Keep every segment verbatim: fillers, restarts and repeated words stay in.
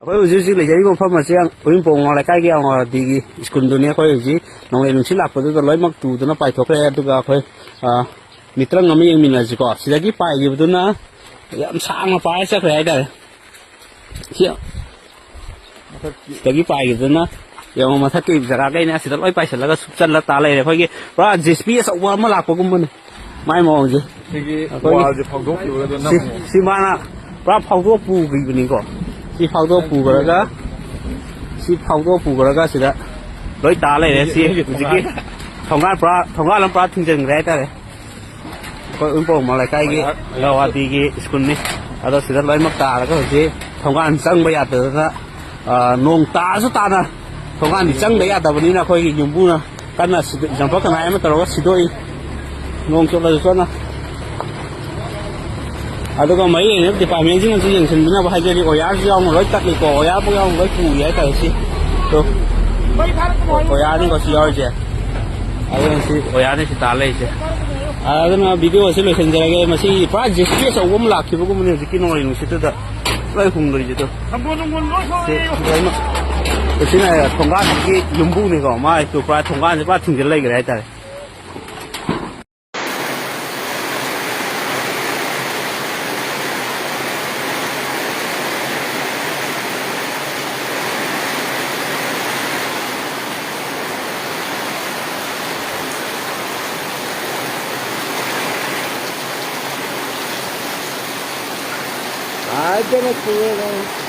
ꯑꯩꯈꯣꯏ ꯍꯧꯖꯤꯛ ꯍꯧꯖꯤꯛ ꯂꯩꯖꯔꯤꯕ ꯃꯐꯝ ꯑꯁꯤ ꯎꯔꯤꯄꯣꯛ ꯃꯃꯥꯡ ꯂꯩꯀꯥꯏꯒꯤ ꯑꯪꯒꯅꯋꯥꯗꯤꯒꯤ ꯁ꯭ꯀꯨꯜꯗꯨꯅꯤ꯫ ꯑꯩꯈꯣꯏ ꯍꯧꯖꯤꯛ ꯅꯣꯡꯂꯩ ꯅꯨꯡꯁꯤꯠ ꯂꯥꯛꯄꯗꯨꯗ ꯂꯣꯏꯅꯃꯛ ꯇꯨꯗꯨꯅ ꯄꯥꯏꯊꯣꯛꯈ꯭ꯔꯦ꯫ ꯑꯗꯨꯒ ꯑꯩꯈꯣꯏ, ꯑ, ꯃꯤꯇ꯭ꯔꯪ ꯑꯃ ꯌꯦꯡꯃꯤꯟꯅꯁꯤꯀꯣ꯫ ꯁꯤꯗꯒꯤ ꯄꯥꯏꯈꯤꯕꯗꯨꯅ ꯌꯥꯝ ꯁꯥꯡꯅ ꯄꯥꯏꯔ ꯆꯠꯈ꯭ꯔꯦ ꯍꯥꯏꯇꯥꯔꯦ꯫ ꯁꯤ ꯁꯤꯗꯒꯤ ꯄꯥꯏꯈꯤꯕꯗꯨꯅ ꯌꯦꯡꯉꯣ, ꯃꯊꯛꯀꯤ ꯖꯒꯥꯈꯩꯅ ꯑꯁꯤꯗ ꯂꯣꯏ ꯄꯥꯏꯁꯤꯜꯂꯒ ꯁꯨꯞꯆꯜꯂ ꯇꯥ ꯂꯩꯔꯦ꯫ ꯑꯩꯈꯣꯏꯒꯤ ꯄꯨꯔꯥ ꯖꯦ ꯁꯤ ꯕꯤ ꯑꯆꯧꯕ ꯑꯃ ꯂꯥꯛꯄꯒꯨꯝꯕꯅꯤ ꯃꯥꯏ ꯃꯑꯣꯡꯁꯦ꯫ ꯁꯤꯒꯤ ꯑꯩꯈꯣꯏꯒꯤ ꯋꯥꯜꯁꯦ ꯐꯥꯎꯗꯣꯛꯈꯤꯕꯒ ꯑꯗꯨꯝ ꯁꯤ, ꯅꯝꯃꯣ꯫ ꯁꯤ ꯃꯥꯅ ꯄꯨꯔꯥ ꯐꯥꯎꯗꯣꯛ ꯄꯨꯈꯤꯕꯅꯤꯀꯣ꯫ ꯁꯤ ꯐꯥꯎꯗꯣꯛ ꯄꯨꯈ꯭ꯔꯒ, ꯁꯤ ꯐꯥꯎꯗꯣꯛ ꯄꯨꯈ꯭ꯔꯒ ꯁꯤꯗ ꯂꯣꯏ ꯇꯥ ꯂꯩꯔꯦ꯫ ꯁꯤ ꯁꯤꯒꯤ ꯍꯧꯖꯤꯛꯀꯤ ꯊꯣꯡꯒꯥꯟ꯫ ꯊꯣꯡꯒꯥꯟ ꯄꯨꯔꯥ, ꯊꯣꯡꯒꯥꯟ ꯑꯃ ꯄꯨꯔꯥ ꯊꯤꯡꯖꯤꯟꯈ꯭ꯔꯦ ꯍꯥꯏꯇꯥꯔꯦ꯫ ꯑꯩꯈꯣꯏ ꯎꯔꯤꯄꯣꯛ ꯃꯃꯥꯡ ꯂꯩꯀꯥꯏꯒꯤ ꯑꯣꯖꯥ, ꯑꯣꯖꯥ꯫ ꯑꯪꯒꯅꯋꯥꯗꯤꯒꯤ ꯁ꯭ꯀꯨꯜꯅꯤ꯫ ꯑꯗꯣ ꯁꯤꯗ ꯂꯣꯏꯅꯃꯛ ꯇꯥꯔꯒ ꯍꯧꯖꯤꯛ ꯊꯣꯡꯒꯥꯟ ꯆꯪꯕ ꯌꯥꯗꯗꯅ, ꯑ, ꯅꯣꯡ ꯇꯥꯔꯁꯨ ꯇꯥꯅ ꯊꯣꯡꯒꯥꯟꯗꯤ ꯆꯪꯗ ꯌꯥꯗꯕꯅꯤꯅ ꯑꯩꯈꯣꯏꯒꯤ ꯌꯨꯝꯕꯨꯅ ꯀꯟꯅ ꯁꯤꯗ ꯖꯝꯄꯔ ꯀꯅꯥꯏ ꯑꯃ ꯇꯧꯔꯒ ꯁꯤꯗꯣꯛꯏ꯫ ꯅꯣꯡ ꯆꯣꯠꯂꯁꯨ ꯆꯣꯠꯅ꯫ ꯑꯗꯨꯒ ꯃꯔꯤ ꯂꯩꯅꯕ ꯗꯤꯄꯥꯔꯠꯃꯦꯟꯁꯤꯡꯅꯁꯨ ꯌꯦꯡꯁꯤꯟꯕꯤꯅꯕ ꯍꯥꯏꯖꯔꯤ꯫ ꯑꯣꯌꯥꯔꯁꯨ ꯌꯥꯎꯅ ꯂꯣꯏ ꯇꯠꯂꯤꯀꯣ, ꯑꯣꯌꯥꯔꯐꯥꯎ ꯌꯥꯎꯅ ꯂꯣꯏ ꯄꯨꯔꯤ ꯍꯥꯏꯇꯥꯔꯦ꯫ ꯁꯤ ꯇꯣ, ꯑꯣꯌꯥꯔꯅꯤꯀꯣ ꯁꯤ ꯌꯥꯎꯔꯤꯁꯦ꯫ ꯑꯗꯨꯅ ꯁꯤ ꯑꯣꯌꯥꯔꯅꯤ ꯁꯤ ꯇꯥ ꯂꯩꯔꯤꯁꯦ꯫ ꯑꯗꯨꯅ ꯚꯤꯗꯤꯑꯣ ꯑꯁꯤ ꯂꯣꯏꯁꯤꯟꯖꯔꯒꯦ꯫ ꯃꯁꯤ ꯄꯨꯔꯥ ꯖꯦ ꯁꯤ ꯕꯤ ꯑꯆꯧꯕ ꯑꯃ ꯂꯥꯛꯈꯤꯕꯒꯨꯝꯕꯅꯦ ꯍꯧꯖꯤꯛꯀꯤ ꯅꯣꯡꯂꯩ ꯅꯨꯡꯁꯤꯠꯇꯨꯗ ꯂꯣꯏ ꯍꯨꯝꯈ꯭ꯔꯤꯁꯦ꯫ ꯇꯣ, ꯁꯤ ꯂꯣꯏꯅꯃꯛ꯫ ꯁꯤꯅ ꯊꯣꯡꯒꯥꯟꯁꯤꯒꯤ ꯌꯨꯝꯕꯨꯅꯤꯀꯣ, ꯃꯥꯏꯁꯨ ꯄꯨꯔꯥ ꯊꯣꯡꯒꯥꯟꯁꯦ ꯄꯨꯔꯥ ꯊꯤꯡꯖꯤꯜ ꯂꯩꯈ꯭ꯔꯦ ꯍꯥꯏꯇꯥꯔꯦ꯫ ꯐꯖꯅ ꯊꯦꯡꯉꯦ꯫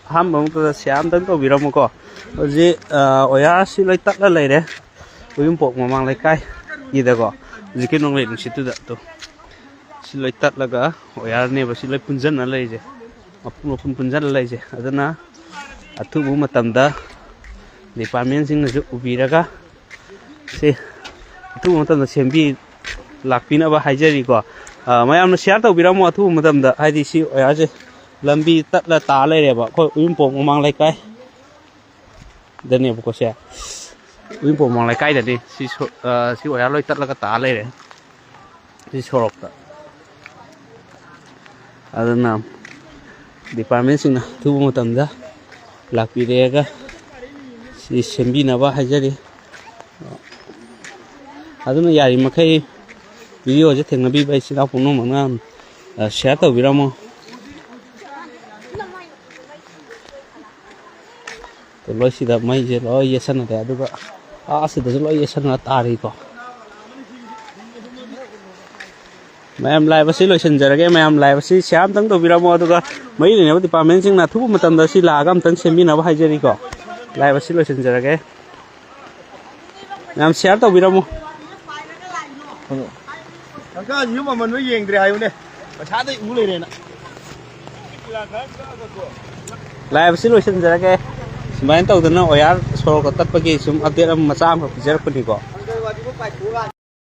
ꯑꯍꯥꯟꯕ ꯃꯛꯇꯗ ꯁꯤꯌꯥ ꯑꯝꯇꯪ ꯇꯧꯕꯤꯔꯝꯃꯨꯀꯣ꯫ ꯍꯧꯖꯤꯛ, ꯑ, ꯑꯣꯌꯥꯔꯁꯤ ꯂꯣꯏ ꯇꯠꯂ ꯂꯩꯔꯦ꯫ ꯎꯔꯤꯄꯣꯛ ꯃꯃꯥꯡ ꯂꯩꯀꯥꯏꯒꯤꯗꯀꯣ꯫ ꯍꯧꯖꯤꯛꯀꯤ ꯅꯣꯡꯂꯩ ꯅꯨꯡꯁꯤꯠꯇꯨꯗ ꯇꯨ꯫ ꯁꯤ ꯂꯣꯏ ꯇꯠꯂꯒ ꯑꯣꯌꯥꯔꯅꯦꯕ ꯁꯤ ꯂꯣꯏ ꯄꯨꯟꯁꯤꯟꯅ ꯂꯩꯔꯤꯁꯦ꯫ ꯃꯄꯨꯟ ꯃꯄꯨꯟ ꯄꯨꯟꯁꯤꯟꯅ ꯂꯩꯔꯤꯁꯦ꯫ ꯑꯗꯨꯅ ꯑꯊꯨꯕ ꯃꯇꯝꯗ ꯗꯤꯄꯥꯔꯠꯃꯦꯟꯁꯤꯡꯅꯁꯨ ꯎꯕꯤꯔꯒ ꯁꯤ ꯑꯊꯨꯕ ꯃꯇꯝꯗ ꯁꯦꯝꯕꯤ ꯂꯥꯛꯄꯤꯅꯕ ꯍꯥꯏꯖꯔꯤꯀꯣ꯫ ꯑ, ꯃꯌꯥꯝꯅ ꯁꯤꯌꯥꯔ ꯇꯧꯕꯤꯔꯝꯃꯣ ꯑꯊꯨꯕ ꯃꯇꯝꯗ, ꯍꯥꯏꯗꯤ ꯁꯤ ꯑꯣꯌꯥꯔꯁꯦ ꯂꯝꯕꯤ ꯇꯠꯂ ꯇꯥ ꯂꯩꯔꯦꯕ, ꯑꯩꯈꯣꯏ ꯎꯌꯨꯝꯄꯣꯛ ꯃꯃꯥꯡ ꯂꯩꯀꯥꯏꯗꯅꯦꯕꯀꯣ꯫ ꯁꯦ ꯎꯌꯨꯝꯄꯣꯛ ꯃꯃꯥꯡ ꯂꯩꯀꯥꯏꯗꯅꯤ ꯁꯤ ꯁꯣ-, ꯑ, ꯁꯤ ꯑꯣꯌꯥꯔ ꯂꯣꯏ ꯇꯠꯂꯒ ꯇꯥ ꯂꯩꯔꯦ ꯁꯤ ꯁꯣꯔꯣꯛꯇ꯫ ꯑꯗꯨꯅ ꯗꯤꯄꯥꯔꯠꯃꯦꯟꯁꯤꯡꯅ ꯑꯊꯨꯕ ꯃꯇꯝꯗ ꯂꯥꯛꯄꯤꯔꯦꯒ ꯁꯤ ꯁꯦꯝꯕꯤꯅꯕ ꯍꯥꯏꯖꯔꯤ꯫ ꯑꯗꯨꯅ ꯌꯥꯔꯤꯃꯈꯩ ꯚꯤꯗꯤꯑꯣꯁꯦ ꯊꯦꯡꯅꯕꯤꯕ ꯏꯆꯤꯜ ꯏꯅꯥꯎ ꯄꯨꯝꯅꯃꯛꯅ, ꯑ, ꯁꯤꯌꯥꯔ ꯇꯧꯕꯤꯔꯝꯃꯣ꯫ ꯂꯣꯏ ꯁꯤꯗ ꯃꯩꯁꯦ ꯂꯣꯏ ꯌꯦꯠꯁꯟꯅꯔꯦ, ꯑꯗꯨꯒ ꯑꯥ ꯁꯤꯗꯁꯨ ꯂꯣꯏ ꯌꯦꯠꯁꯟꯅꯔ ꯇꯥꯔꯤꯀꯣ꯫ ꯃꯌꯥꯝ, ꯂꯥꯏꯚ ꯑꯁꯤ ꯂꯣꯏꯁꯤꯟꯖꯔꯒꯦ꯫ ꯃꯌꯥꯝ, ꯂꯥꯏꯚ ꯑꯁꯤ ꯁꯤꯌꯥꯔ ꯑꯝꯇꯪ ꯇꯧꯕꯤꯔꯝꯃꯣ, ꯑꯗꯨꯒ ꯃꯔꯤ ꯂꯩꯅꯕ ꯗꯤꯄꯥꯔꯠꯃꯦꯟꯁꯤꯡꯅ ꯑꯊꯨꯕ ꯃꯇꯝꯗ ꯁꯤ ꯂꯥꯛꯑꯒ ꯑꯝꯇꯪ ꯁꯦꯝꯕꯤꯅꯕ ꯍꯥꯏꯖꯔꯤꯀꯣ꯫ ꯂꯥꯏꯚ ꯑꯁꯤ ꯂꯣꯏꯁꯤꯟꯖꯔꯒꯦ꯫ ꯃꯌꯥꯝ, ꯁꯤꯌꯥꯔ ꯇꯧꯕꯤꯔꯝꯃꯣ꯫ ꯀꯀꯥꯁꯤ ꯌꯨꯝ ꯑꯃꯟꯕ ꯌꯦꯡꯗ꯭ꯔꯦ ꯍꯥꯏꯌꯨꯅꯦ, ꯄꯩꯁꯥꯗꯩ ꯎ ꯂꯩꯔꯦꯅ꯫ ꯂꯥꯏꯚ ꯑꯁꯤ ꯂꯣꯏꯁꯤꯟꯖꯔꯒꯦ꯫ ꯁꯨꯃꯥꯏꯅ ꯇꯧꯗꯅ ꯑꯣꯌꯥꯔ ꯁꯣꯔꯣꯛꯇ ꯇꯠꯄꯒꯤ ꯁꯨꯝ ꯑꯞꯗꯦꯠ ꯑꯃ ꯃꯆꯥ ꯑꯃꯈꯛ ꯄꯤꯖꯔꯛꯄꯅꯤꯀꯣ꯫